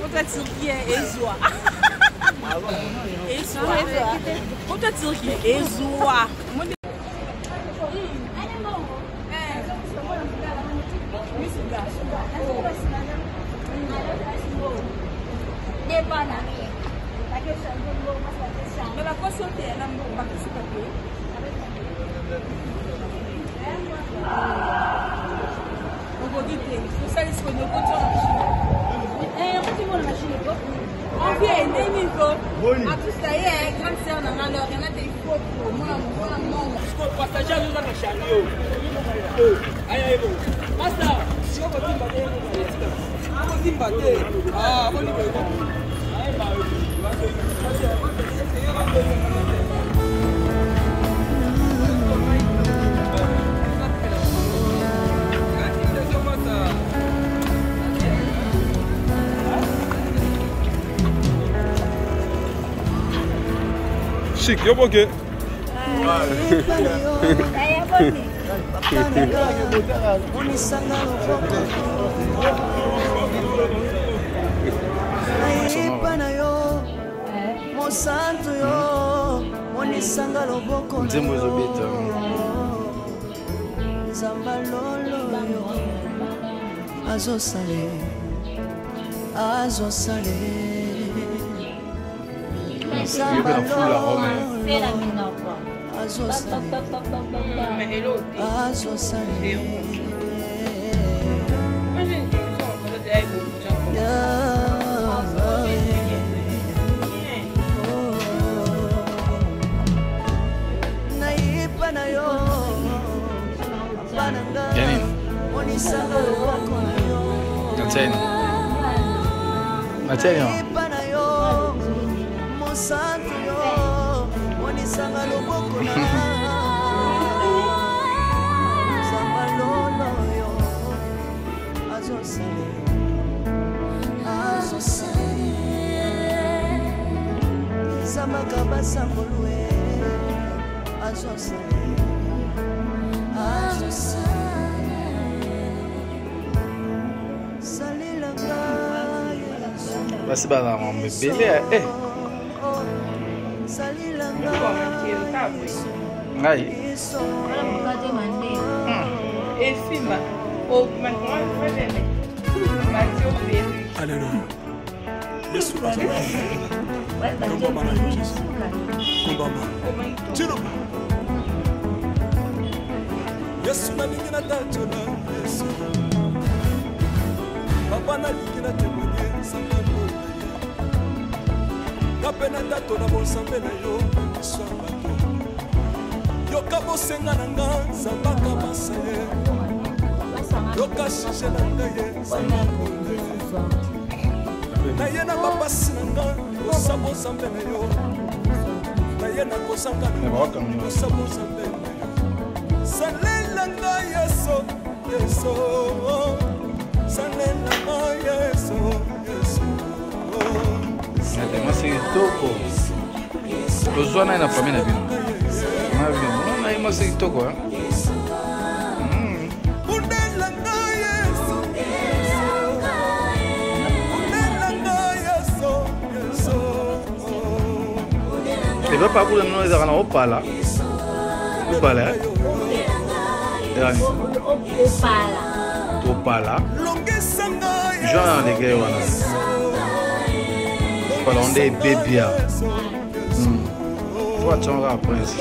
Kota Turquie ezwa. Ezwa. Kota Turquie ezwa. Mais bakosi yo te na mbongo bakisi papier. Okoki te osali sikoyo okoti na machine. Okoti na machine ko. Envie ndenge ko. En plus ça y est, grande sœur na nga alors Renate il faut ko mona mona mongo. Sikoyo passager azoza na chariot. Aya ye bongo. Pasta, sikoyo kotimba te. Kotimba te. Ah, boni boye ko. Chic, yo boke. Nayepa na yo mosantu yo monisanga loboko na Nzembo yo. ezobeta. Nzamba lolo yo azosale azosale Yo mpe na fula Rome. azosale azosale. Nayepa na yo papa na nga Ya nini? monisanga loboko na yo. Natia nini? Natia nini? Nayepa na yo mosantu yo monisanga loboko na nzamba lolo yo azosale azosale nzambaka basangolue azosale azosale salelanga Yesu. Basi bazala mambo ebele ya eh. Ngai Alléluia. Yesu azala. Kombama na yo Jésus. Kombama. Tshilombo. Yesu nalingi natatola Yesu. Papa nalingi natémoigne nzambe alona ye. Nga mpe natatola bonzambe na yo na miso ya bato. Yoka bosenga na nga nzambe akabasa ye. Yoka sujet na ngai ye nzambe alona ye. Naye na bapasi na nga libosa bozambe na yo naye na kozanga na nga libosa bozambe na yo salela nga yesu yesu salela nga yesu yesu. Mwasi kitoko tozwa naye na famille na bino na bino na ye mwasi kitoko eh? Bundela nga yesu bundela nga yesu yesu. Eza pa kuna no ezalaka na opala opala eh? Ezalaka nini? Opala longisa nga jean na ndenge wana opala nde ebebia po atiango kaka prince.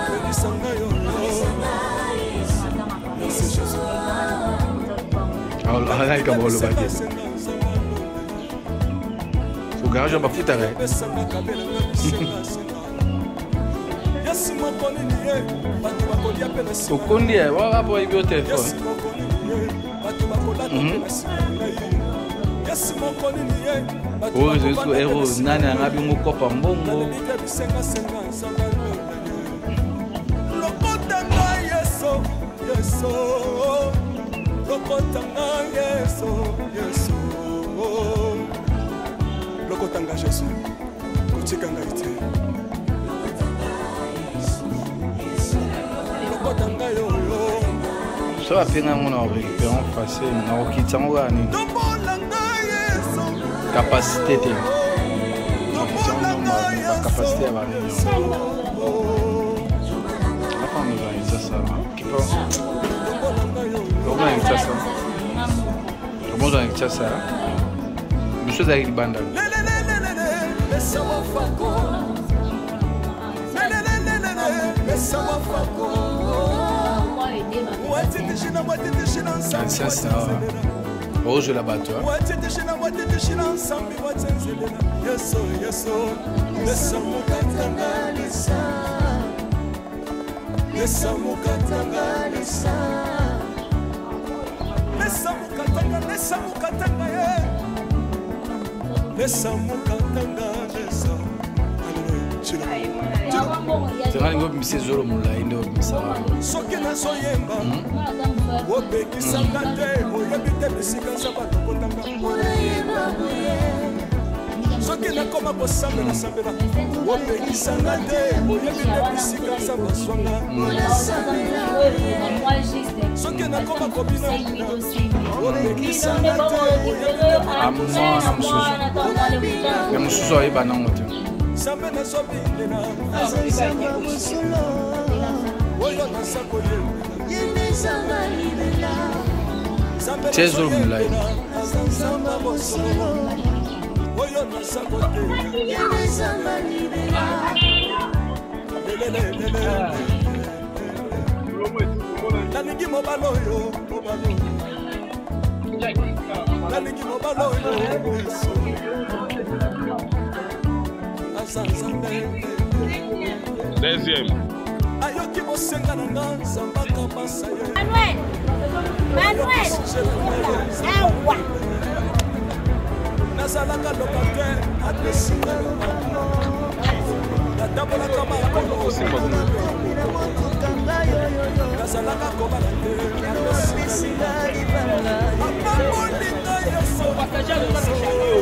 Longisa nga yo. Merci Jésus. Ala likambo oloba te so garage wana bafutaka eh? Pesanga kabelanga bisengasenga yesu moko nini ye bato bakolia mpe na nsima. Okondi eh, waka po oyebi yo Yesu telefone. moko nini ye bato bakolata mpe na nsima na ngai yesu moko nini ye bato Oyo ezali bakovanda so mpe na ero nsima nani na anga ngai. bingo kopa mbongo. Nalingi te bisengasenga nzambe alona ye lokota ngai yesu yesu lokota ngai yesu yesu lokota ngai jésus kotika ngai te lokota ngai oyo. So bapenga yango na récupérant facile nakokitisa yango kaka nini capacité te capacité ya baréunion afandozwa Kinshasa kipo okoma na Kinshasa okozwa na Kinshasa biso ezalaki libanda. Na awa ozwela bato. Tonga lingi obimisa ezolo molai nde obimisaka. Soki nazoyemba, opekisanga te, oyebi te bisika nzambe alokotanga. Soki nakoma kosambela sambela, opekisanga te, oyebi te bisika nzambe azwanga. Soki nakoma kobina, opekisanga te, oyebi te. Amona mosusu me mosusu ayeba nango te. Nzambe nazobindela oyo naza koyembela. Tie ezolo molai. Aza Nzambe bosolo oyo naza koteya. Lelelelele. Nalingi mobali oyo, mobali oyo nalingi, mobali oyo Yesu aza Nzambe. Deuxième. Ayoki bosenga na nga, Nzambe akabasa ye. Manuel! Manuel! Awa! Nazalaka locataire, apesinga lopango, natambolaka makolo, nazalaka kobala te, apesinga apambolinga Yesu, apambolinga Yesu.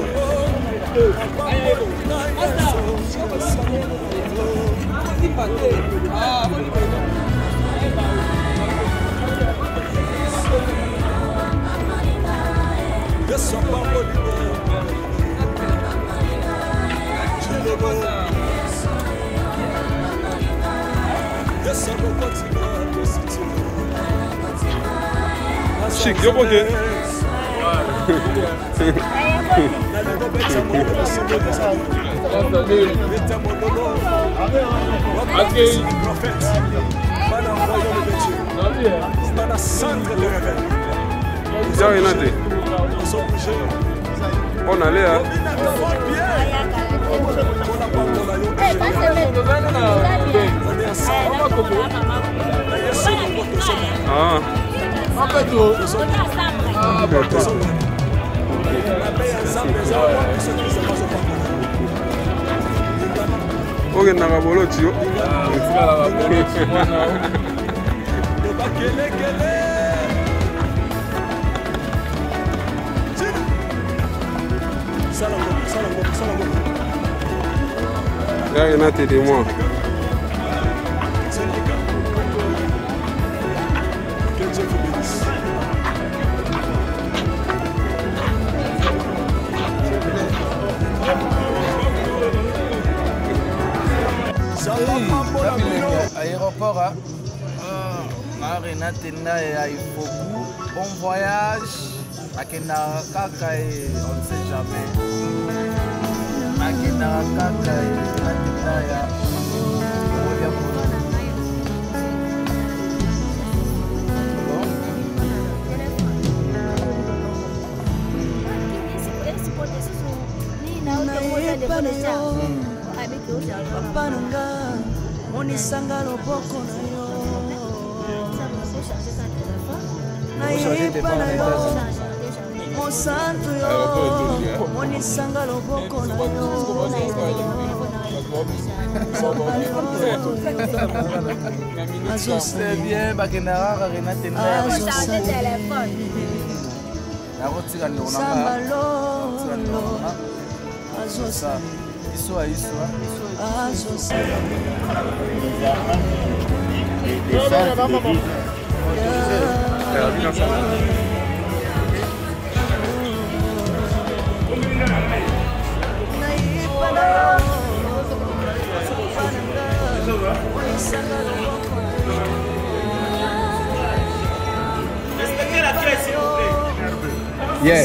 Akosimba te. Ah, akosimba. Yesu apambolinga Chilolo. Yesu alokotinga tositilo. Chic, yo boke. Nalingo beta mololo, singo ezali beta mololo. Accueil. Prophète bana royaume de Dieu, bana centre de réveil. Tiens, Renate. Ozobouge. On allait, hein. Obinaka wa bien mpona pambola yo. On est ensemble na Yesu moko tozomona. Ah. Tozomona mabe ya Nzambe eza wana, biso Nzambe azopambola. Okendaka boloti yo. Loba kelekele. Tina. Sala ngo, sala ngo, sala ngo. Tiens, Renate, aidez-moi. Sindika. Que Dieu vous bénisse. Nzambe apambola bino. Aéroport, hein? Na Renate Ndaye ya Ifoku, bon voyage. Akendaka kaka e, on ne sait jamais. Akendaka kaka e, Renate Ndaya. Olia mona. Bon. Nayeba na yo, papa na nga, monisanga loboko na yo. Nayeba na yo, mosantu yo, monisanga loboko na yo. C'est bien, bakendaka kaka Renate Ndaya. Nakotika ndeko na nga. Nakotika ndeko na nga. Ça, iso ya iso, hein. Iso. Les centres de vie. Yeah.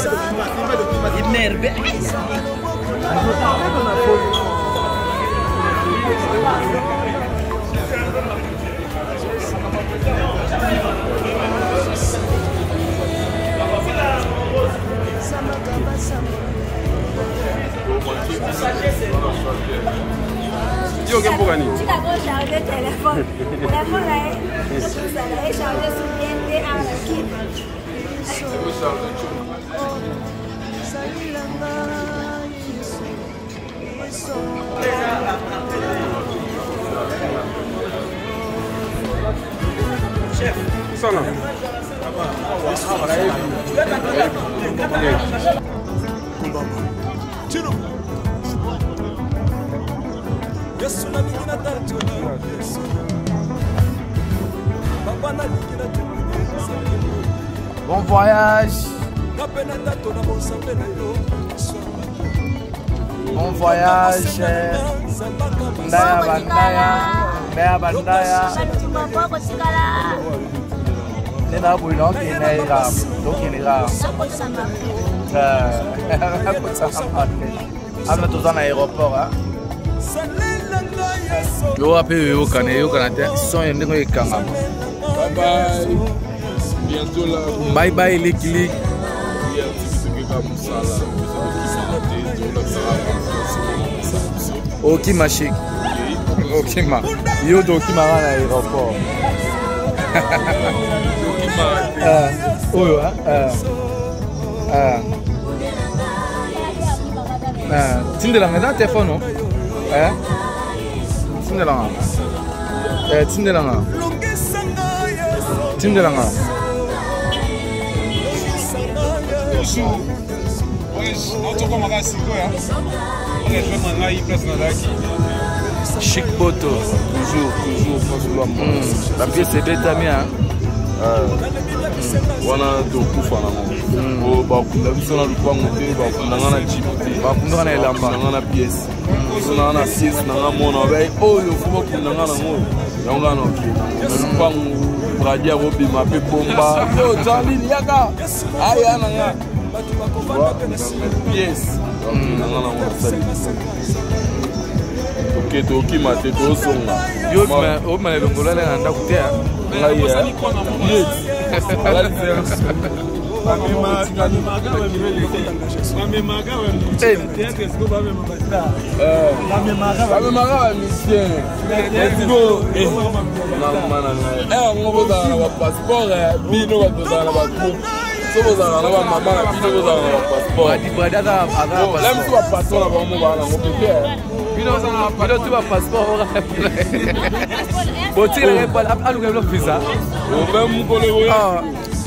Yo oke mboka nini? Sana. Yesu nalingi natatola Yesu papa nalingi natemane. Bon voyage. Nga mpe natatola bonsambe na yo. Bon voyage. Ndaya bandaya. Ndaya bandaya. Nde na boye naokende ye kaka tokende kaka ana toza na aéroport yoka mpe eyokana eyokana te son ya ndenge ekangama. Bye bye likiliki. Okima shik okima yo tokima kaka na aéroport oyo. Tindelanga eza telefone, tindelanga, tindelanga, tindelanga. Chic Boto. Toujours, toujours, François. Bapièce ebetami. Wana tokufa nango, bakunda biso na lupango te, bakunda nga na jeep te. Bakunda na elamba. Bakunda nga na pièce so nanga na pièce nanga mona bai oyo fo bakunda nga nango yango nga na okende na lupango bradi akobima mpe bomba yo Charline yaka aya na nga pièce bakunda nga nango nasali. Toke tokima te, tozonga. Yo obima na elongolo ale na ndako te. Ngai ye. Bamemaka bamusicien. Let's go mama na ngai. Yango bozala na bapasseport bino, bato bozala na bagroupe so, bozalaka na bamama na bino, bozalaka na bapasseport. Bradi aza. La mosu bapasseport na bango baa nango pete. Bino tu bapasseport botikela aluka bino visa. Ome mokolo.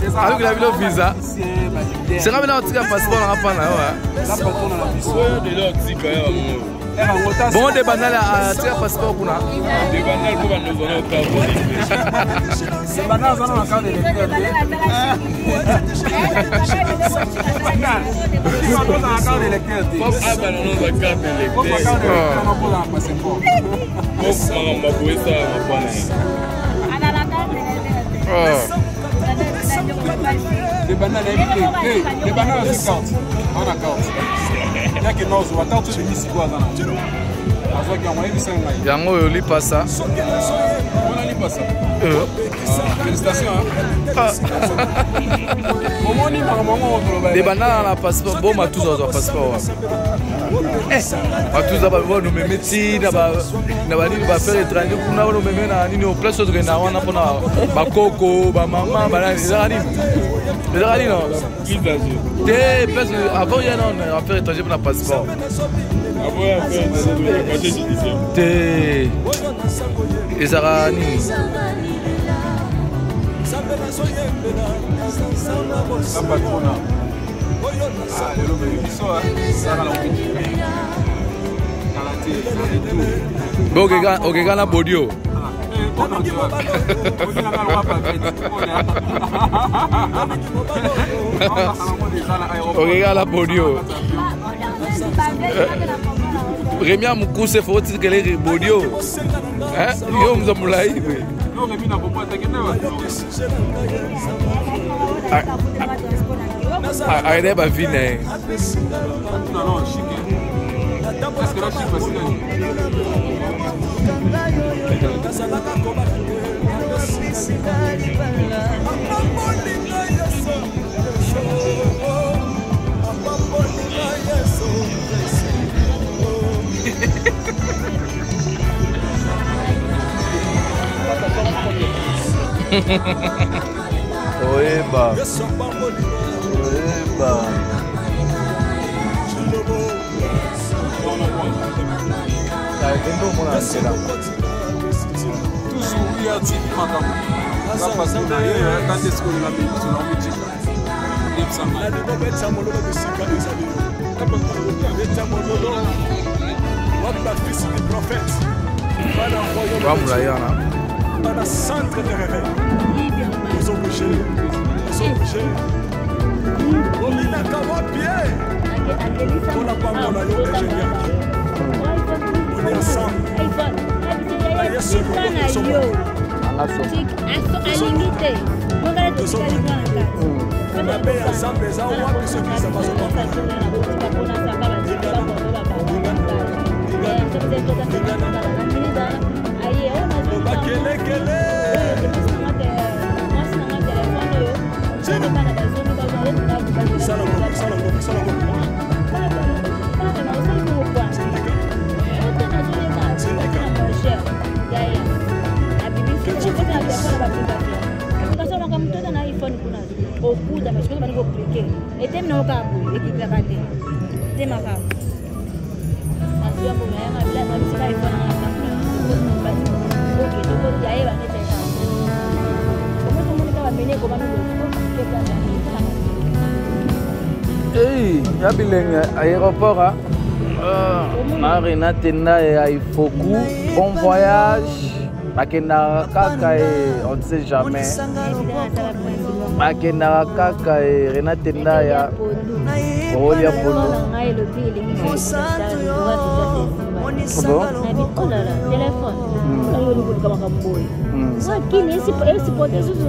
Alukela bino visa senga bino otika passeport nanga mpa na yo. Oyo deja otika ya bango. Bongo de Bandal atika passeport kuna. De Bandal mpo bandoza na okabo. Bandal aza na carte d'électeur te. Biso na carte d'électeur te. Abana noza carte d'électeur. Passeport. Makambo boye esalaka mpona. De Bandal nayebi te. De Bandal azwi carte, aza na carte yake nozwa carte oyo ebimi sikoyo, aza na azwaki yango, ayebisa ngai. Yango oyo lipasa. Wana lipasa. Félicitation. Omoni makambo yango toloba. De Bandal na passeport bo matuza azwa passeport wana. Matuza banomeme ti na banini, baaffaire étranger kuna, banomeme na nini, place oyo tokenda wana mpona bakoko bamama banani. Ezaka nini? Ezaka nini te? Place avant ya na affaire étranger mpona passeport te, ezalaka nini? Patrona lelo biso ezaka na kala te. Bo okeka na bodio. Okekala podio. Remi ya mokuse fo otikele bodio. Yo moza molai boye. Akende bavi na ye. Oyeba. Oyeba. Kende omona nzela. Toujours ya TV makambo. Za façon na ye, kati esikoyo na biso na omitika. Beta mololo bisika ezali. Beta mololo. Wapi ba fils du prophète. Bana royaume. Wa molayi wana. Bana centre de réveil. Ozo bouger. Ozo bouger. Ominaka wapi ye? Mpona pambola yo ingénieur. On est ensemble. Na Yesu alingi te mabe ya Nzambe eza wapi soki Nzambe azopambola? Bakelekele. Sala ngo, sala ngo, sala ngo. Okuta mais soki bandi koplike etemi nango kaka boye ekipaka te temaka Hey, ya bilenge aéroport ah. Na Renate Ndaye ya Ifoku, bon voyage. Bakendaka kaka e, on ne sait jamais. Bakendaka kaka e, Renate Ndaya. Olia pondu. Bon? Kini esupporte susu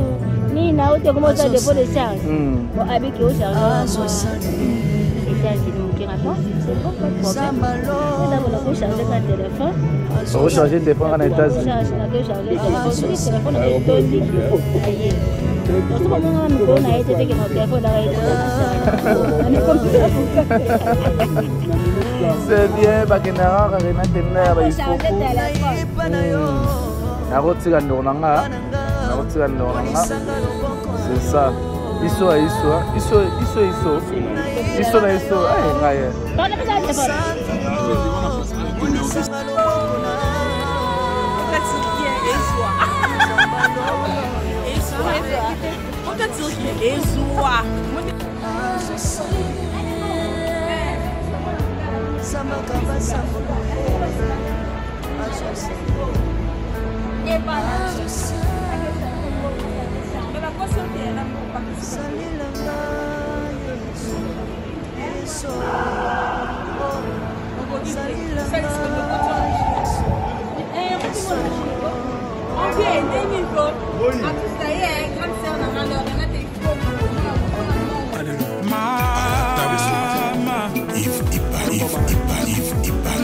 nini na ote koma osala dépôt de charge bon abiki ocharge États-Unis moke bon c'est bon, pas de problème, eza bona kocharge ka téléphone. Ocharge téléphone kaka na États-Unis. Nakocharge téléphone soki téléphone etondi aye osokomona mikolo na ye te teke na téléphone daka ye. C'est bien, bakendaka kaka Renate Ndaya ba Ifoku. Nakotika ndeko na nga, nakotika ndeko na nga, c'est ça. Iso ya iso, iso iso iso iso na iso ay ngai. Ezwa.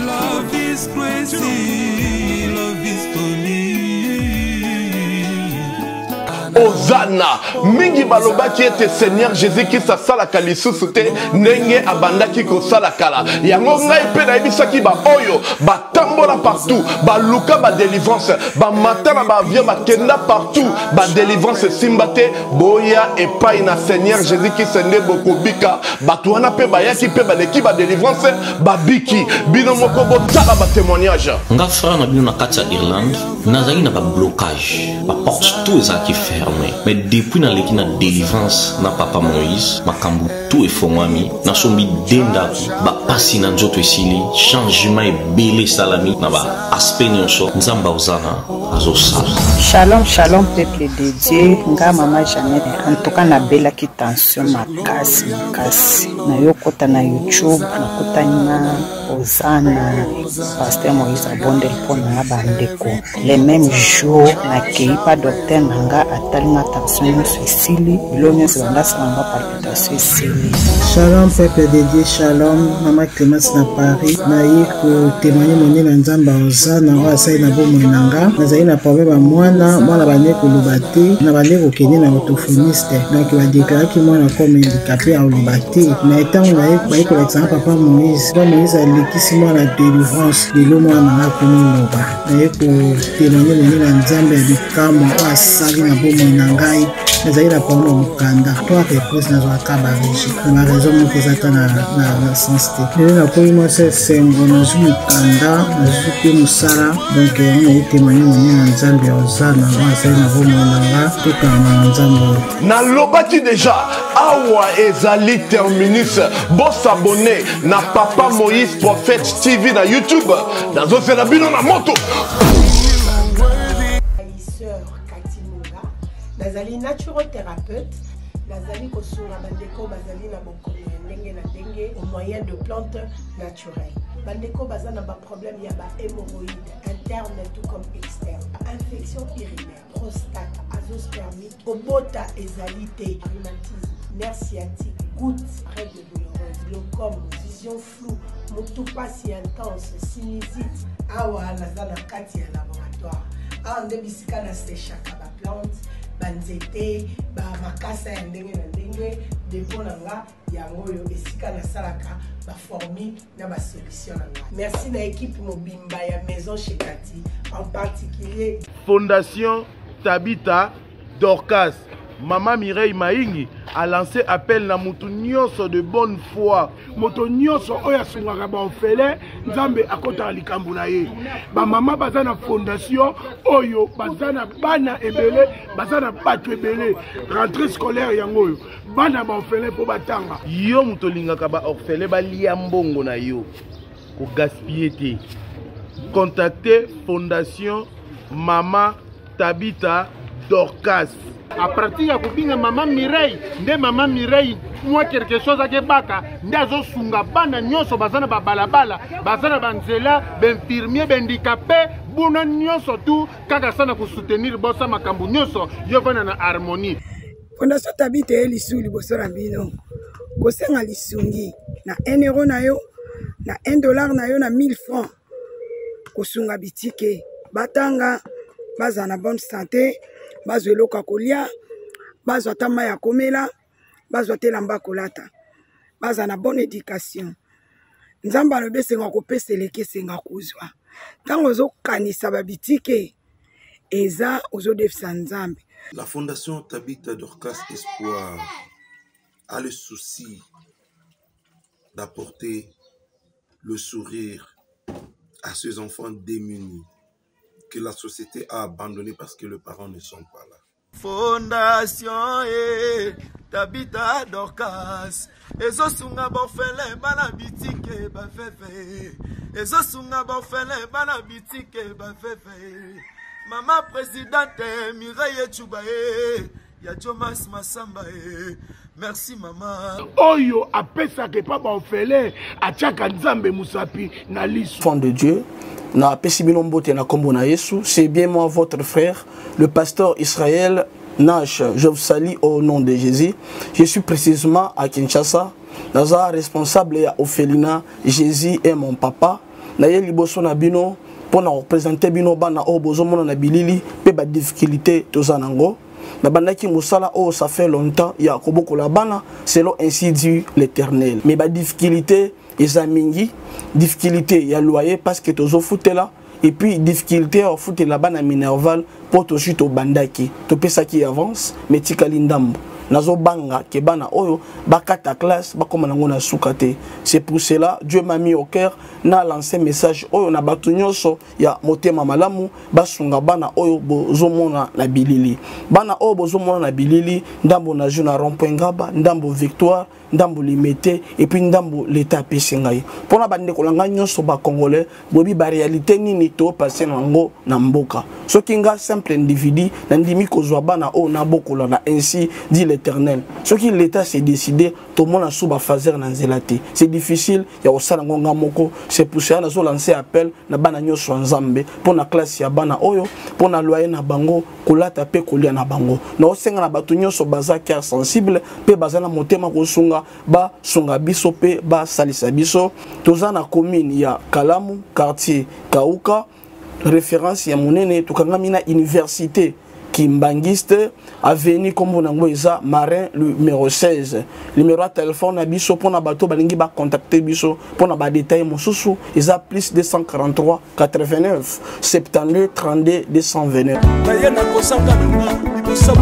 Love is crazy, love is funny. Ozana mingi balobaki ete Seigneur Jésus Christ asalaka lisusu te ndenge abandaki kosala kala. Yango ngai mpe nayebisaki baoyo batambola partout, baluka badelivrance, bamata na baavion, bakenda partout, badelivrance esimba te. Boya epai na Seigneur Jésus Christ nde bokobika. Bato wana mpe bayaki mpe baleki badelivrance, babiki. Bino moko botala batémoignage. Nga frère na bino na kati ya Irlande, nazalaki na bablocage, baporte tout ezalaki fermé. ferme. Mais depuis naleki na delivrance na papa Moïse, makambo tout efongwami, nasombi de ndako, bapasi na nzoto esili, changement ebele esalami na ba aspect nyonso. Nzambe ozana azosala. Shalom, shalom peuple de Dieu, nga mama Jeannette. En tout cas nabelaki tension makasi makasi. Nayokota na YouTube, nakutani na Hosanna, Pasteur Moïse abondeli mpo na nga bandeko. Le même jour nakei pa docteur na nga atali nga tension nyonso esili, bilo nyonso banda asala nga palpitation esili. Shalom peuple de Dieu, shalom mama Clemence na Paris. Naye kotémoigne monene na Nzambe Hosanna oyo asali na bomoi na nga. Nazali na problème ya mwana, mwana bande koloba te, na bande kokende na orthophoniste. Donc badeklaraki mwana comme handicapé akoloba te. Mais ntango baye kolakisa nga papa Moïse, papa Moïse alekisi mwana délivrance, lelo mwana na nga akomi loba. Naye kotémoigne monene na Nzambe ya bikamwa oyo asali na bomoi na ngai. Nazali na problème ya mokanda, trois reprises nazwaka barejet na baraison moko eza ata na sens te. Lelo nakomi mwasi esengo, nazwi mokanda, nazwi mpe mosala. Donc yango naye témoigne monene na Nzambe ya Hosanna oyo asali na bomoi na nga. Tokanga na Nzambe oyo. Nalobaki deja awa ezali terminus. Bosabone na Papa Moïse Prophète TV na YouTube. Nazozela bino na moto. Sœur Cathy Munga, nazali naturothérapeute, nazali kosunga bandeko bazali na bokono ya ndenge na ndenge au moyen de plantes naturelles. Bandeko baza na baproblème ya bahémorroïde interne tout comme externe, infection urinaire, prostate, azoospermie, kobota ezali te, rhumatisme, nerf sciatique, goutte, règle douloureuse, glaucome, vision floue, motu pasi intense, sinusite. Awa naza na kati ya laboratoire, awa nde bisika na sechaka baplante, banzete, bamakasa ya ndenge na ndenge. Depo na nga yango oyo, esika nasalaka baformule na basolution na nga. Merci na équipe mobimba ya Maison chez Kati, en particulier Fondation Tabitha Dorcas. Mama Mireille Maingi a lancé appel na mutu nyonso de bonne foi. Moto nyonso oyo asungaka baorphelin, Nzambe akotaka likambo na ye. Bamama baza na fondation oyo, baza na bana ebele, baza na bato ebele. Rentrée scolaire yango oyo, bana baorphelin mpo batanga. Yo moto olingaka baorphelin balia mbongo na yo, kogaspille te. Contacte Fondation Mama Tabitha Dorcas. A partir ya kobinga mama Mireille, nde mama Mireille mwa quelque chose akebaka nde azosunga bana nyonso baza na babalabala, baza na banzela, bainfirmier, bahandicapé, buna nyonso tu kaka sana kosoutenir bosa makambo nyonso yo vanda na harmonie. Fondation Tabitha ye lisu liboso na bino kosenga lisungi na 1 euro na yo, na 1 dollar na yo, na 1000 francs, kosunga bitike batanga, bazala na bonne santé, bazwa eloko ya kolia, bazwa ata mai ya komela, bazwa te elamba kolata, bazala na bonne éducation. Nzambe alobi esenga kopesa eleki esenga kozwa. Ntango ozokanisa babitike eza ozodefisa Nzambe. La Fondation Tabitha Dorcas Espoir a le souci d'apporter le sourire à ces enfants démunis que la société a abandonnés parce que les parents ne sont pas là. Fondation e Tabitha Dorcas ezosunga baorphelin, bana bitike, baveve, ezosunga baorphelin, bana bitike, baveve. Mama présidente Mireille Echuba e ya Jomas Masamba e, merci mama. Oyo apesaka epa baorphelin atiaka Nzambe mosapi na liso. Enfant de Dieu, na apesi bino mbote na kombo na Yesu. C'est bien moi, votre frère, le pasteur Israël Nash. Je vous salue au nom de Jésus. Je suis précisément à Kinshasa, naza responsable ya orphelinat Jésus est mon papa. Naye liboso na bino mpo na représenter bino bana oyo bozomona na bilili mpe badifficulté toza nango. Nabandaki mosala oyo ça fait longtemps ya kobokola bana selon ainsi dit l'Éternel, mais badifficulté eza mingi. Difficulté ya loyer parce que tozofutela, et puis difficulté ya kofutela bana minerval mpo tozwi, tobandaki, topesaki avance mais tikali ndambo. Nazobanga ke bana oyo bakata classe bakoma nango na suka te. C'est pour cela Dieu m'a mis au cœur na lancer message oyo na bato nyonso ya motema malamu basunga bana oyo bozomona na bilili. Bana oyo bozomona na bilili, ndambo na jeu na rond-point Ngaba, ndambo Victoire, ndambo Limete, et puis ndambo l'État apesi ngai. Mpona bandeko na ngai nyonso ba Congolais, boyebi ba réalité nini to passer na yango na mboka. Soki nga simple individu nandimi kozwa bana oyo nabokola na ainsi dit l'Éternel. Soki l'État s'est décidé, tomona sous ba phaser na nzela te. C'est difficile ya kosala yango nga moko. C'est pour cela nazo lancer appel na bana nyonso ya Nzambe mpona classe ya bana oyo, mpona loyer na bango, kolata pe kolia na bango. Naosenga na bato nyonso baza cœur sensible pe baza na motema kosunga, basunga biso pe basalisa biso. Toza na commune ya Kalamu, quartier Kauka, référence ya monene. Tokangami na université Kimbanguiste, avenue kombo nango eza Marin numéro 16. Numéro ya téléphone na biso mpona bato balingi ba contacter biso mpona ba détail mosusu eza plus 243 89 72 32 229. Naye nakosanga nanga liboso.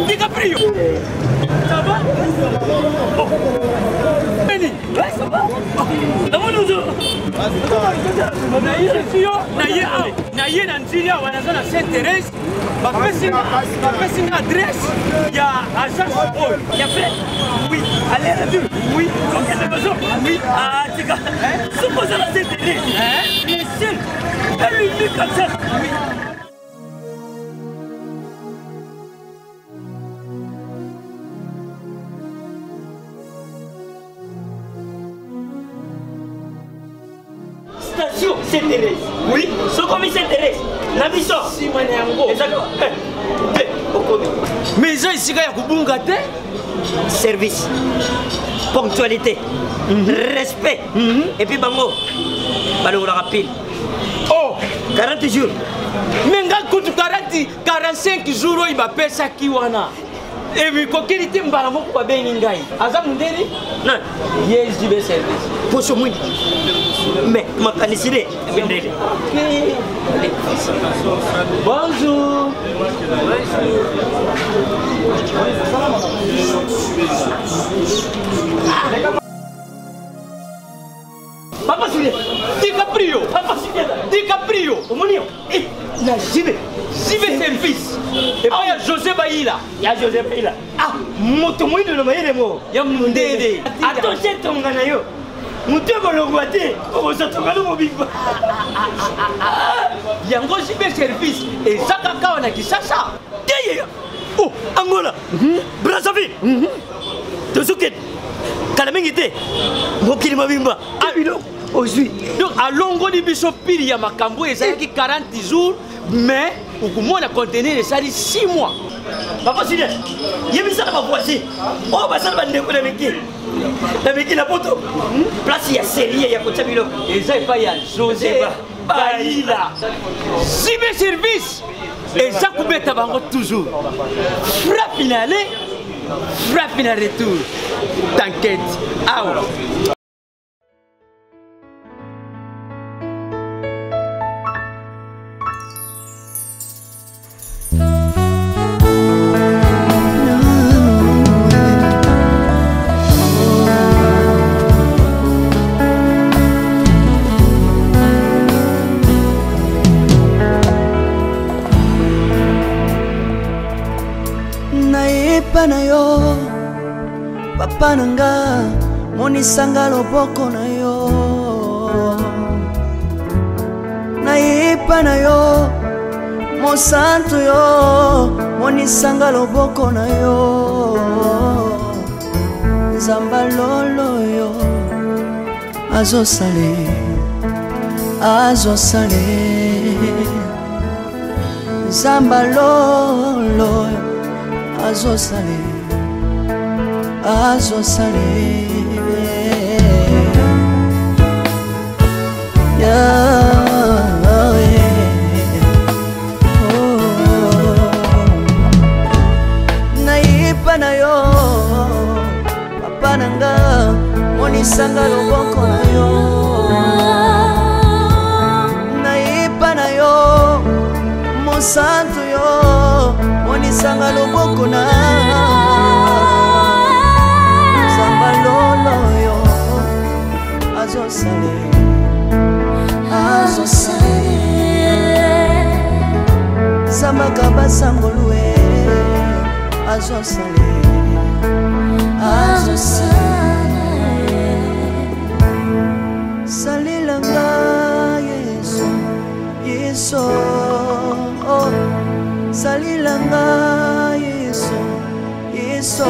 DiCaprio. Ça va? Oh. Benny. Ouais, ça va? Naye na nzili awa naza na Sainte Thérèse, bapesi nga adresse ya agence oyo ya frais. Oui, aller retour. Oui, okende besoin. Oui, ah tika soki oza na Sainte Thérèse, le seul et l'unique agence. Oui. Station Sainte-Thérèse. Oui, sokomi Sainte-Thérèse. Na biso. Sima na yango. Ezaka. Te, okomi. Mais eza esika ya kobunga te. Service. Ponctualité. Respect. Et puis bango balongolaka pile. Oh, 40 jours. Mais nga kutu 40, 45 jours oyo bapesaki wana. Ebikokeli te mbala moko babengi ngai. Aza mundeli? Nani? Ye JB service. Poso mwindi. Mais makanisi nde mindele. Bonjour. Papa Julien, DiCaprio, Papa Julien, DiCaprio, omoni yo, eh, na JB, JB service. Epai ya José Bayila. Ya José Bayila. Ah, moto moyindo na mayele mo. Ya mundele. Attention tonga na yo. Moto ekolongwa te, okozwa tonga no mobimba. Yango JB service eza kaka awa na Kinshasa. Te ye. Oh, Angola. Brazzaville. Tozokende. Kala mingi te. Mokili mobimba. Ah, biloko ozwi. Donc alongoli biso pili ya makambo ezalaki 40 jours, mais okomona conteneur esali 6 mois. Papa Julien, yebisa na bavoisin oyo basala bandeko na miki na miki na poto, place ya serie ya kotia biloko eza epai ya José Bayila. JB service eza kobeta bango toujours frappe na aller, frappe na retour. T'inquiète, awa. Nayepa na yo papa na nga, monisanga loboko na yo. Nayepa na yo mosantu yo, monisanga loboko na yo. Nzamba lolo yo azosale, azosale. Nzamba lolo yo azosale, azosale. Yeah. Monisanga loboko na yo, nayepa na yo, mosantu yo, monisanga loboko na Nzambe lolo yo azosale, azosale Nzambe akabasangolue azosale, azosale. Salelanga Yesu, Yesu, oh. Salelanga Yesu, Yesu.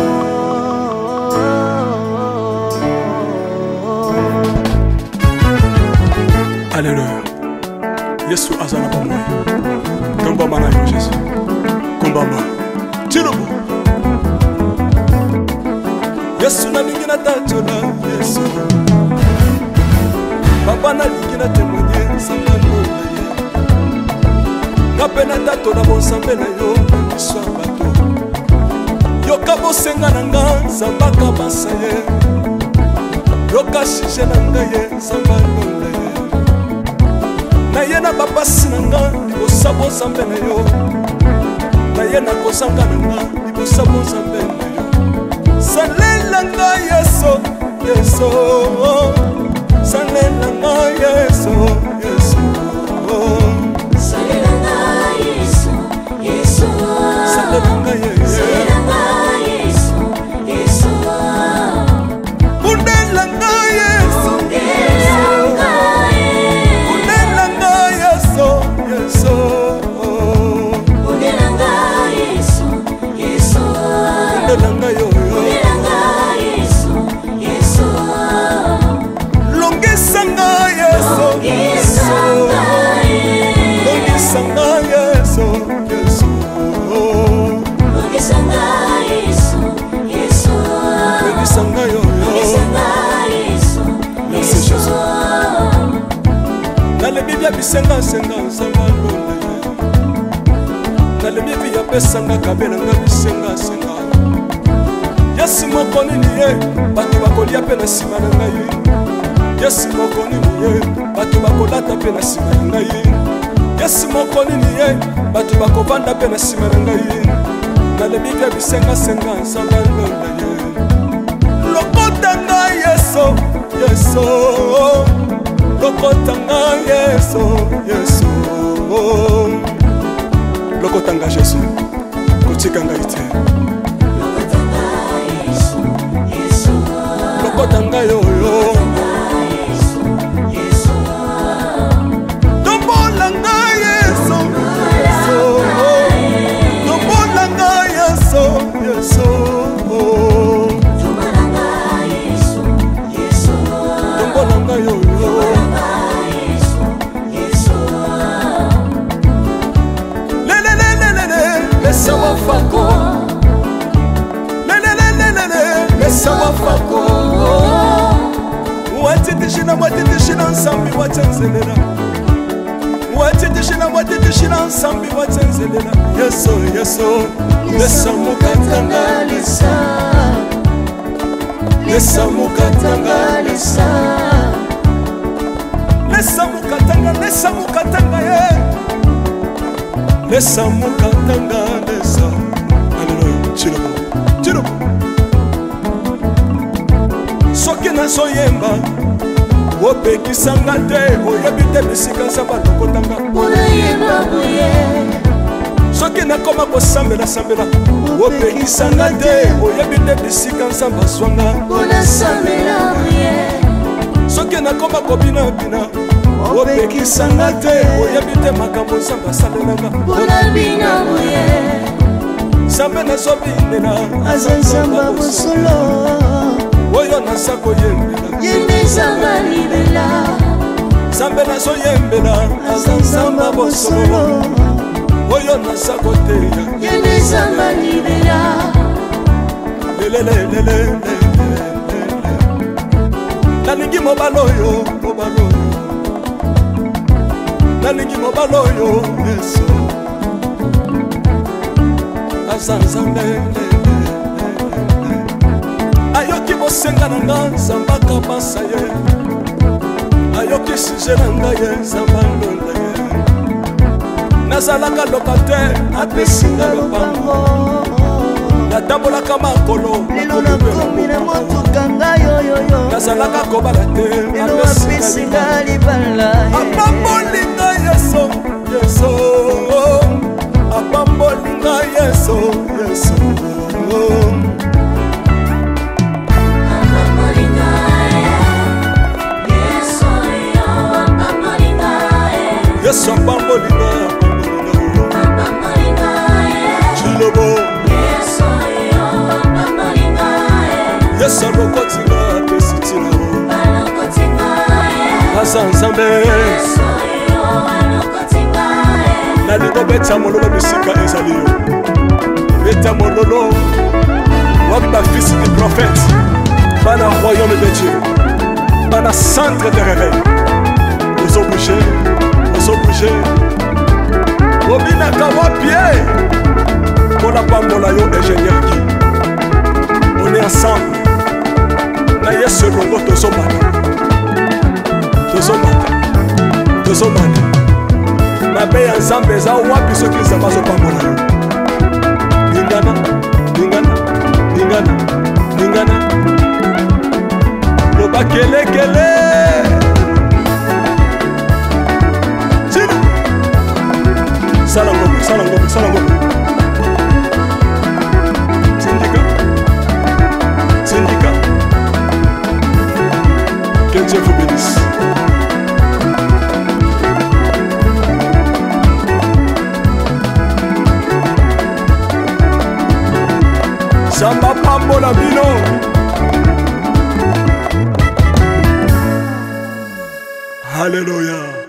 Alleluya. Yesu aza na bomoi. Tombama na yo Jésus, kombama tilobo. Yesu nalingi natatola Yesu, papa nalingi na témoigne nzambe na ye, nga mpe natatola bonzambe na yo na miso ya bato. Yoka bosenga na nga nzambe akabasa ye, yoka sujet na ngai ye nzambe alonda ye, na ye na bapasi na nga libosa bonzambe na yo, na ye na kozanga na nga libosa bonzambe na yo. Salela nga Yesu, Yesu, salela nga Yesu, Yesu, Salela nga Yesu, Yesu, salela nga Yesu, salela nga Yesu, Yesu, bundela nga Yesu, bundela nga Yesu, Yesu, bundela nga Yesu, Yesu, bundela nga yo, bundela nga Yesu, Yesu, longisa nga Yesu, longisa nga longisa nga Yesu, Yesu, longisa nga Yesu, Yesu, longisa nga yo, longisa nga Yesu, Merci Jésus. Nalebi bia bisengasenga nzambe alonda ye, nalebi vi apesanga kabelanga bisengasenga. Yesu moko nini ye bato bakolia mpe na nsima na ngai, Yesu moko nini ye bato bakolata mpe na nsima na ngai, Yesu moko nini ye bato bakovanda mpe na nsima na ngai. Nalebi bia bisengasenga nzambe alonda ye, lokota ngai Yesu, Yesu, lokota ngai Yesu, Yesu, lokota ngai Jésus, kotika ngai te, lokota ngai oyo, tombola ngai Yesu, Yesu, tombola ngai Yesu, Yesu, tombola ngai oyo, lelelelelele lesa wafako, lelelelelele lesa wafako, watitishina watitishina nsambi watenzelela, watitishina watitishina nsambi watenzelela. Yesu, Yesu, lesa mukatanga lesa, lesa mukatanga lesa, lesa mukatanga, lesa mukatanga ye, lesa mukatanga lesa. Alleluya. Chilobo, chilobo. Soki nazoyemba opekisanga te, oyebi te bisika nzambe alokotanga. Soki nakoma kosambela-sambela opekisanga te, oyebi te bisika nzambe azwanga. Soki nakoma kobinabina opekisanga te, oyebi te makambo nzambe asalelanga. Nzambe nazobinela aza nzambe ya bosolo, oyo naza koyembela ye nde nzambe alibela. Nzambe nazoyembela aza nzambe ya bosolo, oyo naza koteya ye nde nzambe alibela. Lelelelelele nalingi mobali oyo, mobali oyo nalingi, mobali oyo Yesu aza nzambe. Ayoki. Bosenga na nga nzambaka basa ye, ayoki suje na ngai ye, nzamba lola ye. Nazalaka locataire, apesi nga lopango. Natambolaka makolo, lelo nakomi na motuka ngai yoyoyo. Nazalaka kobala te, lelo apesi nga libala. Apamboli ngai Yesu, Yesu apamboli ngai, Yesu, Yesu. Yesu apamboli ngai, apamboli ngai. Chilobo Yesu alokoti ngai, apesi ntina. Aza Nzambe. Nalingo beta mololo bisika ezali yo, beta mololo. Wapi bafils du prophète, bana royaume de Dieu, bana centre de réveil? Ozobouge, ozobouge, obinaka wapi ye? Mpona pambola yo, ingénieur Guy. On est ensemble na Yesu elongo. Tozomata, tozomata, tozomata. Mabe ya Nzambe eza wapi soki Nzambe azopambola yo? Lingana, lingana, lingana, lingana, loba kelekele. Tina sala ngombe, sala ngombe, sala ngombe. Tindika, tindika. Que Dieu vous bénisse. Nzambe apambola bino. Halleluya.